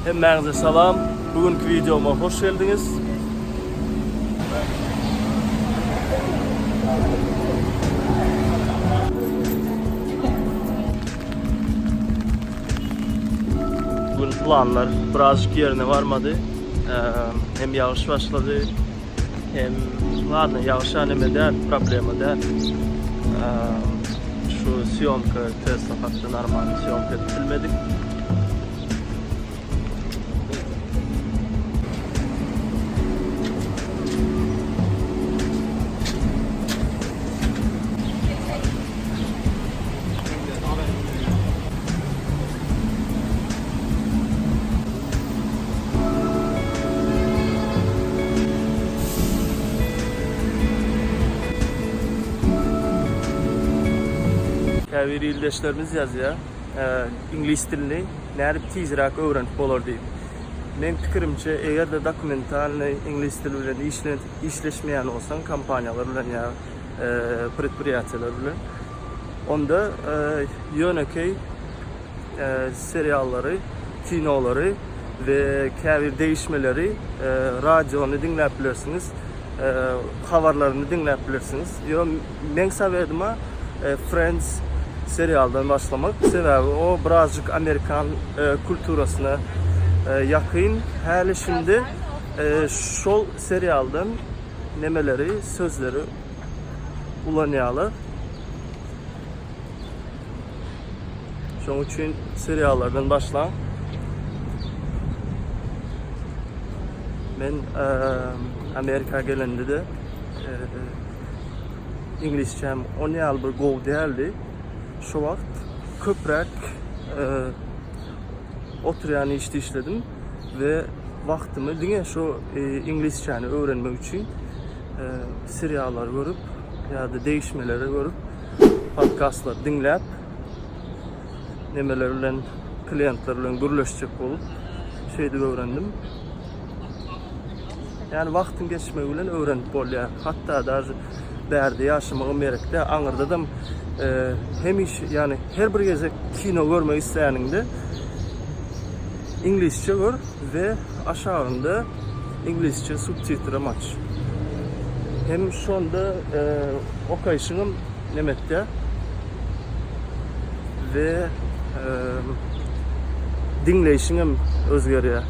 Hemmäňize salam. Bu günki wideoma hoş geldiňiz. Bugün planlar birazcık ýerine barmady. Hem ýagyş başlady, hem ladno ýagyşa neme däl, problema däl. Şu sýomka Tesla hakda normalny sýomka edip bilmedik. Käbir ildeşlerimiz ýazýar, iňlis dilini nädip tizräk öwrenip bolar diýip. Meň pikirimçe, eger-de dokumentalnyý iňlis dili bilen işleşmeýän bolsaň, kompaniýalar bilen ýa predpriýatiýalar bilen, onda ýönekeý seriallary, kinolary we käbir degişmeleri radiony diňläp bilersiňiz, habarlaryny diňläp bilersiňiz. Ýöne meň sowedyma Friends serialdan başlamak. Sebäbi o birazjyk amerikan kulturasyna ýakyn. Häli-şindi şol serialdan nemeleri, sözleri ulanýarlar. Şoň üçin seriallardan başlaň. Men Amerika gelende-de iňlisçäm on ýaly bir gowy däldi. Şo wagt köpräk oturýan işde işledim we wagtymy diňe şo iňlisçäni öwrenmek üçin seriallary görüp ýa-da degişmeleri görüp podkastlary diňläp, nemeler bilen, klientler bilen gürleşjek bolup, şeýdip öwrendim. Ýani wagtyň geçmegi bilen öwrenip bolýar. Hatda daže bärde ýaşamagam gerek däl. Aňyrdadam hemişe, ýani her bir gezek kino görmek isläniňde iňlisçe gör we aşagynda iňlisçe subtitrem aç. Hem şonda okaýşyňam neme etýär we diňleýşiňem özgerýär.